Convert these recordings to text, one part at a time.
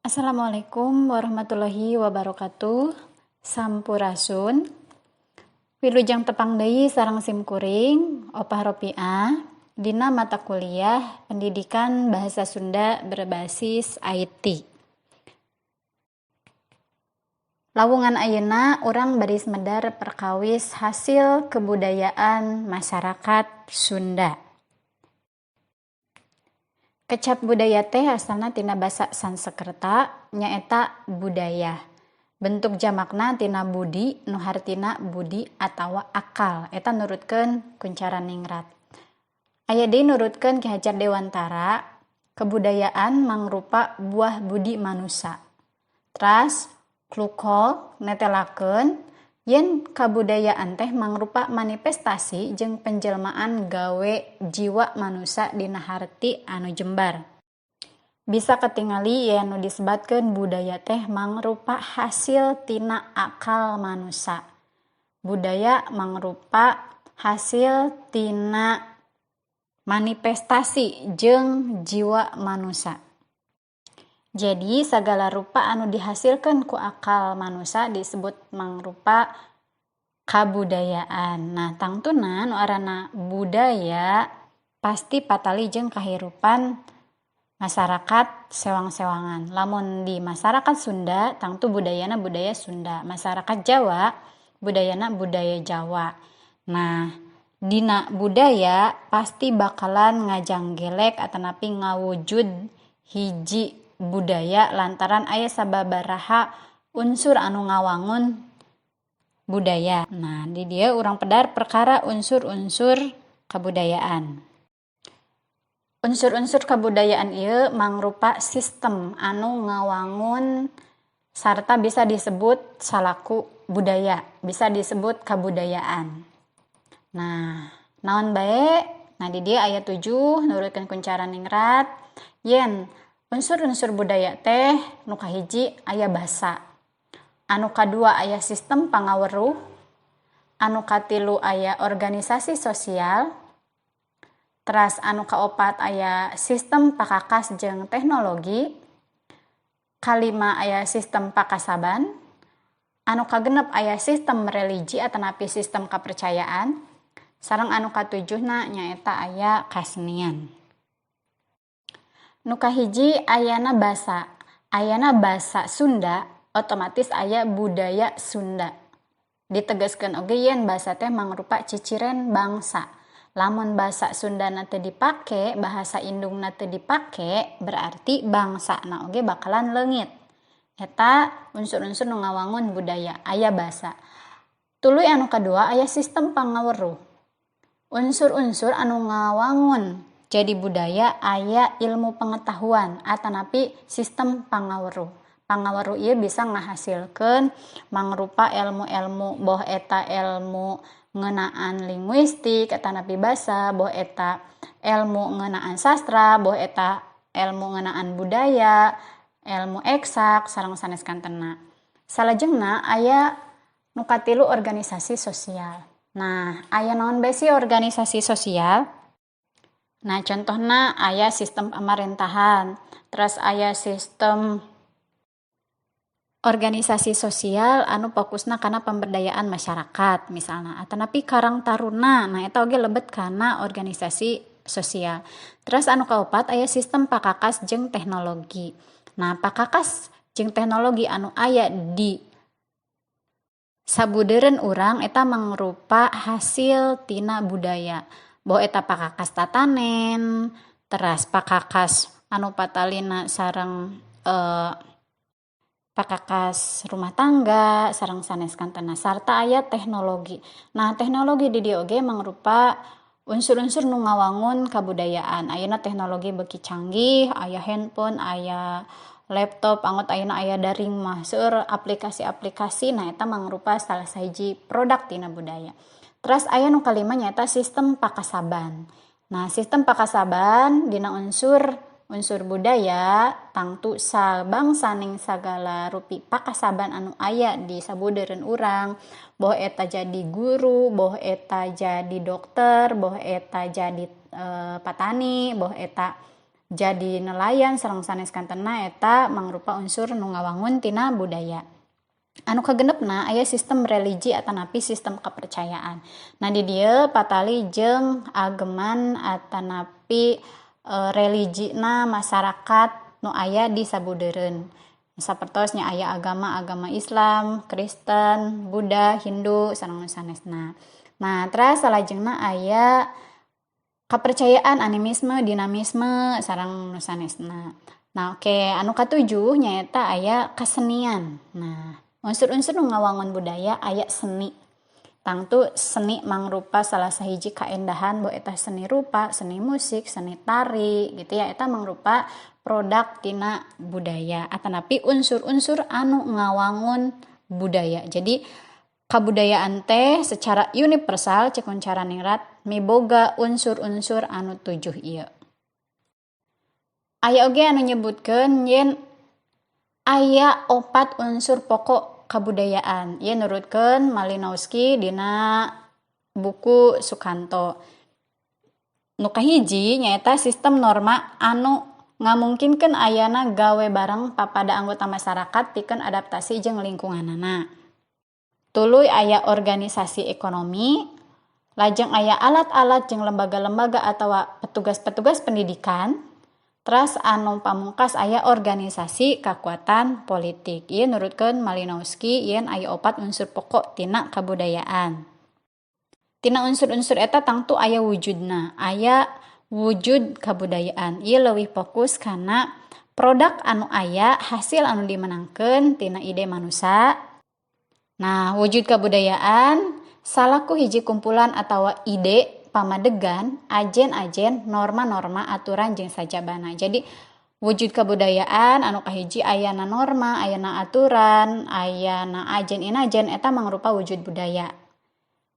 Assalamualaikum warahmatullahi wabarakatuh. Sampurasun. Wilujeng tepang deui sareng sim kuring Opah Ropiah dina mata kuliah Pendidikan Bahasa Sunda berbasis IT. Lawungan ayeuna urang baris medar perkawis hasil kebudayaan masyarakat Sunda. Kecap budaya teh asalna tina basa Sanskerta nyaeta budaya. Bentuk jamakna tina budi nu hartina budi atawa akal, eta nurutkeun Kuncara Ningrat. Aya deui nurutkeun Ki Hajar Dewantara, kebudayaan mangrupa buah budi manusa. Teras Klukol netelakeun yen kabudayaan teh mangrupa manifestasi jeung penjelmaan gawe jiwa manusa dina harti anu jembar. Bisa katingali yen nu disebatkeun budaya teh mangrupa hasil tina akal manusa. Budaya mangrupa hasil tina manifestasi jeung jiwa manusa. Jadi sagala rupa anu dihasilkeun ku akal manusa disebut mangrupa kabudayaan. Nah, tangtuna nu aranna budaya pasti patali jeung kahirupan masyarakat sewang-sewangan. Lamun di masyarakat Sunda tangtu budayana budaya Sunda, masyarakat Jawa budayana budaya Jawa. Nah, dina budaya pasti bakalan ngajanggelek atanapi ngawujud hiji budaya lantaran aya sababaraha unsur anu ngawangun budaya. Nah, di dieu urang pedar perkara unsur-unsur kabudayaan. Unsur-unsur kabudayaan ieu mangrupa sistem anu ngawangun sarta bisa disebut salaku budaya, bisa disebut kabudayaan. Nah, naon bae? Nah, di dieu aya 7 nurutkeun Kuncara Ningrat yen unsur-unsur budaya teh nu kahiji aya basa, anu kadua aya sistem pangaweruh, anu katilu aya organisasi sosial, teras anu kaopat aya sistem pakakas jeung teknologi, kalima aya sistem pakasaban, anu kagenep aya sistem religi atanapi sistem kapercayaan, sareng anu katujuhna nyaeta aya kasenian. Nu kahiji ayana basa. Ayana basa Sunda otomatis aya budaya Sunda. Ditegaskeun oge yen basa teh mangrupa ciciren bangsa. Lamun basa Sundana teu dipake, bahasa indungna teu dipake, berarti bangsana oge bakalan leungit. Eta unsur-unsur nu ngawangun budaya, aya basa. Tuluy anu kadua aya sistem pangaweruh. Unsur-unsur anu ngawangun jadi budaya aya ilmu pengetahuan atanapi sistem pangaweruh. Pangaweruh ieu bisa ngahasilkeun mangrupa ilmu-ilmu boh eta ilmu ngeunaan linguistik atanapi basa, boh eta ilmu ngeunaan sastra, boh eta ilmu ngeunaan budaya, ilmu eksak sareng sanes kantena. Salajengna aya nu katilu organisasi sosial. Nah, aya naon bae sih organisasi sosial? Nah, contohna aya sistem pemerintahan, terus aya sistem organisasi sosial anu fokusna kana pemberdayaan masyarakat misalna, atanapi Karang Taruna, nah eta oge lebet kana organisasi sosial. Terus anu kaopat aya sistem pakakas jeung teknologi. Nah, pakakas jeung teknologi anu aya di sabudeureun urang eta mangrupa hasil tina budaya. Boh eta pakakas tatanen, teras pakakas anu patalina sareng pakakas rumah tangga sareng sanes kantena sarta aya teknologi. Nah, teknologi di dieu oge mangrupa unsur-unsur nu ngawangun kabudayaan. Ayeuna teknologi beuki canggih, aya handphone, aya laptop, angot ayeuna aya daring mah seueur aplikasi-aplikasi, nah eta mangrupa salah sahiji produk tina budaya. Teras aya nu kalima nyaeta sistem pakasaban. Nah, sistem pakasaban dina unsur budaya tangtu sabangsaning sagala rupi pakasaban anu aya di sabudeureun urang, boh eta jadi guru, boh eta jadi dokter, boh eta jadi patani, boh eta jadi nelayan sareng sanes kantena eta mangrupa unsur nu ngawangun tina budaya. Anu kagenepna aya sistem religi atanapi sistem kepercayaan. Nah di dieu patali jeung ageman atanapi religina masyarakat nu aya di sabudeureun. Sapertos nya aya agama-agama Islam, Kristen, Buddha, Hindu sareng nu sanesna. Nah, teras salajengna aya kepercayaan animisme, dinamisme sareng nu sanesna. Nah, oke, anu katujuh nyaeta aya kesenian. Nah, unsur-unsur nu ngawangun budaya aya seni. Tangtu seni mangrupa salah sahiji kaendahan boh eta seni rupa, seni musik, seni tari gitu ya, eta mangrupa produk tina budaya atanapi unsur-unsur anu ngawangun budaya. Jadi kabudayaan teh secara universal cek Koentjaraningrat miboga unsur-unsur anu tujuh ieu. Aya oge anu nyebutkeun yen aya 4 unsur pokok kabudayaan. Ieu nurutkeun Malinowski dina buku Sukanto. Nu kahiji nyaeta sistem norma anu ngamungkinkeun ayana gawe bareng papada anggota masyarakat pikeun adaptasi jeung lingkunganana. Tuluy aya organisasi ekonomi, lajeng aya alat-alat jeung lembaga-lembaga atawa petugas-petugas pendidikan, teras anu pamungkas aya organisasi kekuatan politik. Ieu nurutkeun Malinowski yen aya 4 unsur pokok tina kabudayaan. Tina unsur-unsur eta tangtu aya wujudna, aya wujud kabudayaan. Ieu leuwih fokus kana produk anu aya hasil anu dimenangkeun tina ide manusa. Nah, wujud kabudayaan salaku hiji kumpulan atawa ide pamadegan, ajen-ajen, norma-norma, aturan jeung sajabana. Jadi wujud kabudayaan anu kahiji ayana norma, ayana aturan, ayana ajen inajen eta mangrupa wujud budaya.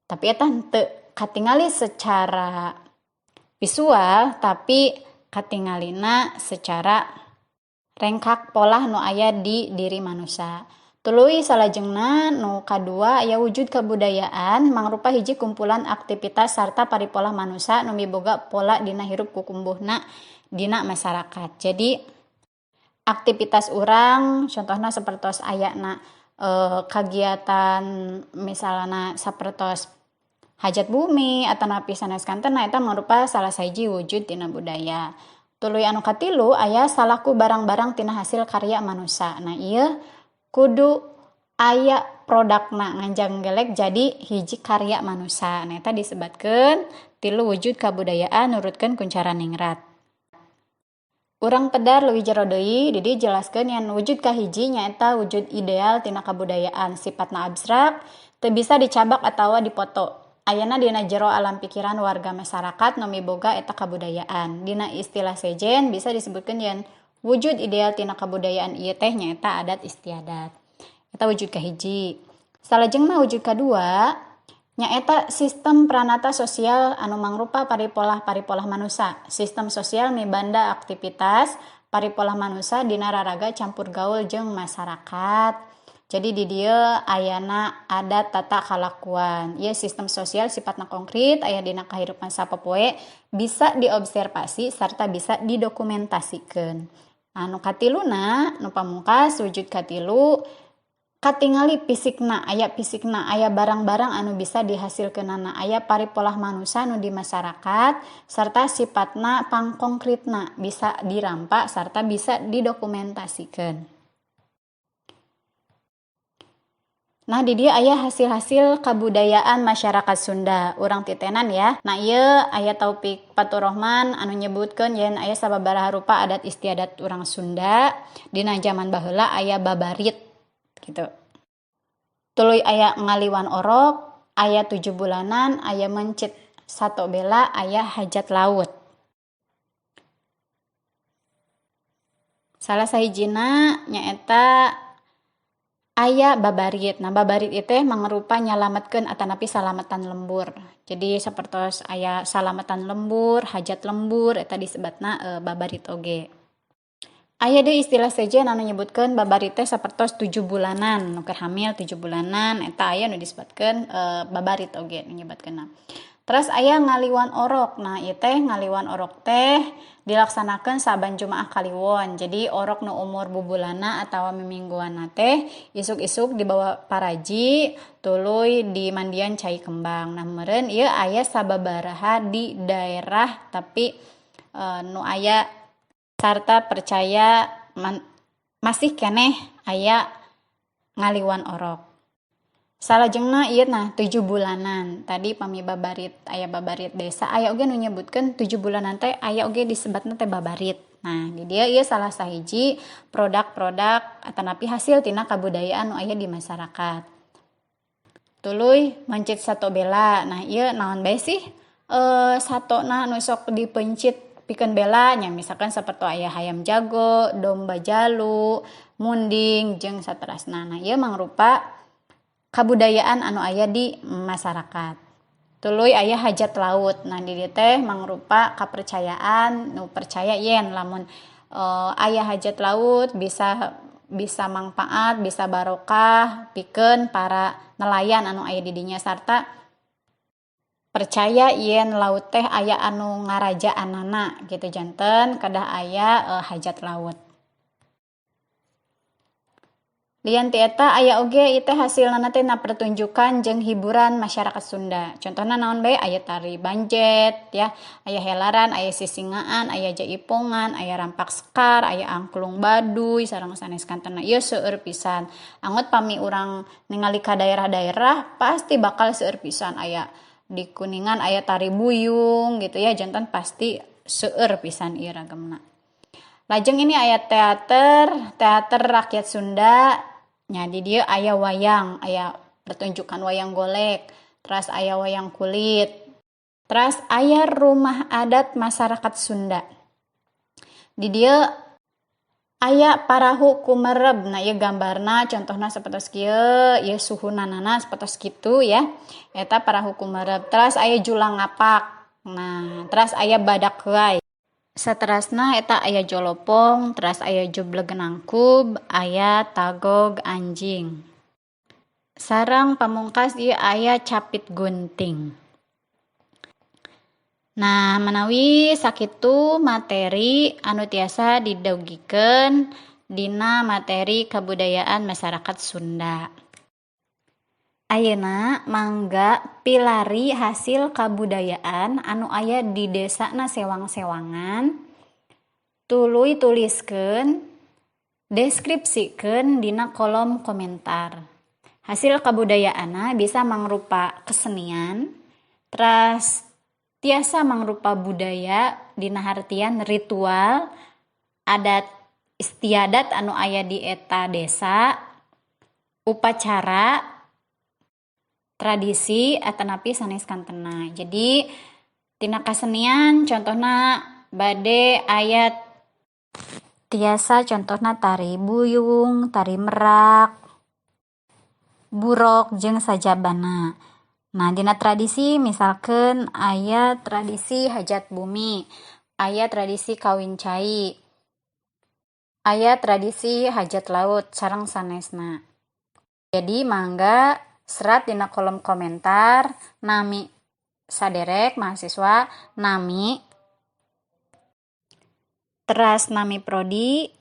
Tapi eta henteu katingali secara visual, tapi katingalina secara rengkak pola nu aya di diri manusia. Tuluy salajengna nu kadua aya wujud kabudayaan mangrupa hiji kumpulan aktivitas sarta paripolah manusia nu miboga pola dina hirup kukumbuhna dina masyarakat. Jadi aktivitas urang contohna sapertos ayana kagiatan misalna sapertos hajat bumi atanapi sanes kantena eta mangrupa salah sahiji wujud dina budaya. Tuluy anu katilu aya salaku barang-barang tina hasil karya manusia. Nah ieu kudu aya produkna nganjang gelek jadi hiji karya manusia. Nah eta disebatkeun tilu wujud kabudayaan nurutkeun Koentjaraningrat. Urang pedar leuwih jero deui di dieu jelaskeun yen wujud kahiji nyaeta wujud ideal tina kabudayaan, sifatna abstrak, teu bisa dicabak atawa dipoto. Ayana dina jero alam pikiran warga masyarakat nu miboga eta kabudayaan. Dina istilah sejen bisa disebutkeun yen wujud ideal tina kabudayaan ieu teh nyaeta adat istiadat. Eta wujud kahiji. Salajengna wujud kadua nyaeta sistem pranata sosial anu mangrupa paripolah-paripolah manusa. Sistem sosial mibanda aktivitas paripolah manusa dina raraga campur gaul jeung masyarakat. Jadi di dieu ayana adat tata kalakuan. Ieu sistem sosial sifatna konkret aya dina kahirupan sapopoe, bisa diobservasi sarta bisa didokumentasikeun. Anu katiluna nu pamungkas wujud katilu katingali fisikna, aya fisikna, aya barang-barang anu bisa dihasilkeunana, aya paripolah manusa nu di masyarakat serta sifatna pangkonkretna bisa dirampa serta bisa didokumentasikeun. Nah, di dieu aya hasil-hasil kabudayaan masyarakat Sunda. Urang titenan ya. Nah, ieu aya Taufik Faturrahman anu nyebutkeun yen aya sababaraha rupa adat istiadat urang Sunda dina jaman baheula aya babarit gitu. Tuluy aya ngaliwan orok, aya 7 bulanan, aya mencit sato bela, aya hajat laut. Salah sahijina nyaeta aya babarit. Nah, babarit itu mangrupa nyalametkeun atanapi salamatan lembur. Jadi sapertos aya salamatan lembur, hajat lembur eta disebatna babarit oge. Aya deui istilah sejen anu nyebutkeun babarit teh sapertos 7 bulanan, nu keur hamil 7 bulanan eta aya nu disebatkeun babarit oge nu nyebatkeunna. Terus aya ngaliwan orok. Nah, ieu teh ngaliwan orok teh dilaksanakeun saban Jumaah Kaliwon. Jadi orok nu umur bubulana atawa mimingguanna teh isuk-isuk dibawa paraji tuluy dimandian cai kembang. Nah, meureun ieu aya sababaraha di daerah tapi nu aya sarta percaya masih keneh aya ngaliwan orok. Salajengna ieu nah 7 bulanan. Tadi pami babarit aya babarit desa aya oge nu nyebutkeun 7 bulanan teh aya oge disebatna teh babarit. Nah, di dieu ieu salah sahiji produk-produk atanapi hasil tina kabudayaan nu aya di masyarakat. Tuluy mencit sato bela. Nah, ieu naon bae sih satona nu sok dipencit pikeun bela nya, misalkan saperto aya hayam jago, domba jalu, munding jeung saterasna. Nah, ieu mangrupa kabudayaan anu aya di masyarakat. Tuluy aya hajat laut. Nah, di dieu teh mangrupa kapercayaan nu percaya yen lamun aya hajat laut bisa mangpaat, bisa barokah pikeun para nelayan anu aya di dinya, sarta percaya yen laut teh aya anu ngarajaanana gitu, janten kedah aya hajat laut. Lian ti eta aya oge ieu teh hasilna teh na pertunjukan jeung hiburan masyarakat Sunda. Contohna naon bae, aya tari banjet ya, aya helaran, aya sisingaan, aya jaipongan, aya rampak sekar, aya angklung baduy sareng sanes kantena. Ieu seueur pisan. Angot pami urang ningali ka daerah-daerah pasti bakal seueur pisan, aya di Kuningan aya tari buyung gitu ya, janten pasti seueur pisan ieu ragamna. Lajeng ini aya teater rakyat Sunda. Nya di dieu aya wayang, aya pertunjukan wayang golek, teras aya wayang kulit, teras aya rumah adat masyarakat Sunda. Di dieu aya parahu kumereb. Nah, ieu gambarna contohna sapertos kieu, ieu suhunanana sapertos kitu ya. Eta parahu kumereb. Teras aya julang ngapak. Nah, teras aya badak heuay. Saterasna eta aya jolopong, teras aya jubleg nangkub, aya tagog anjing. Sareng pamungkas ieu aya capit gunting. Nah, manawi sakitu materi anu tiasa didugikeun dina materi kabudayaan masyarakat Sunda. Ayeuna mangga pilari hasil kabudayaan anu aya di desana sewang-sewangan, tuluy tuliskeun, deskripsikeun dina kolom komentar. Hasil kabudayaanna bisa mangrupa kesenian, teras tiasa mangrupa budaya dina hartian ritual, adat istiadat anu aya di eta desa, upacara, tradisi atanapi sanes kantena. Jadi tina kasenian contohna bade ayat tiasa contohna tari buyung, tari merak, burok jeung sajabana. Nah, dina tradisi misalkan aya tradisi hajat bumi, aya tradisi kawin cai, aya tradisi hajat laut sareng sanesna. Jadi mangga serat dina kolom komentar nami saderek mahasiswa, nami teras nami prodi,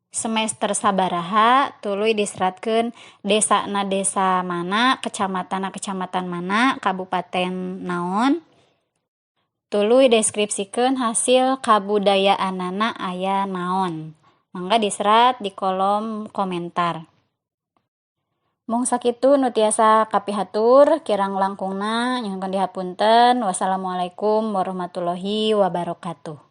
semester sabaraha, tuluy diseratkeun desana desa mana, kecamatanna kecamatan mana, kabupaten naon, tuluy deskripsikeun hasil kabudayaanana aya naon. Mangga diserat di kolom komentar. Mung sakitu nu tiasa kapihatur, kirang langkungna nyuhunkeun dihapunten. Wassalamualaikum warahmatullahi wabarakatuh.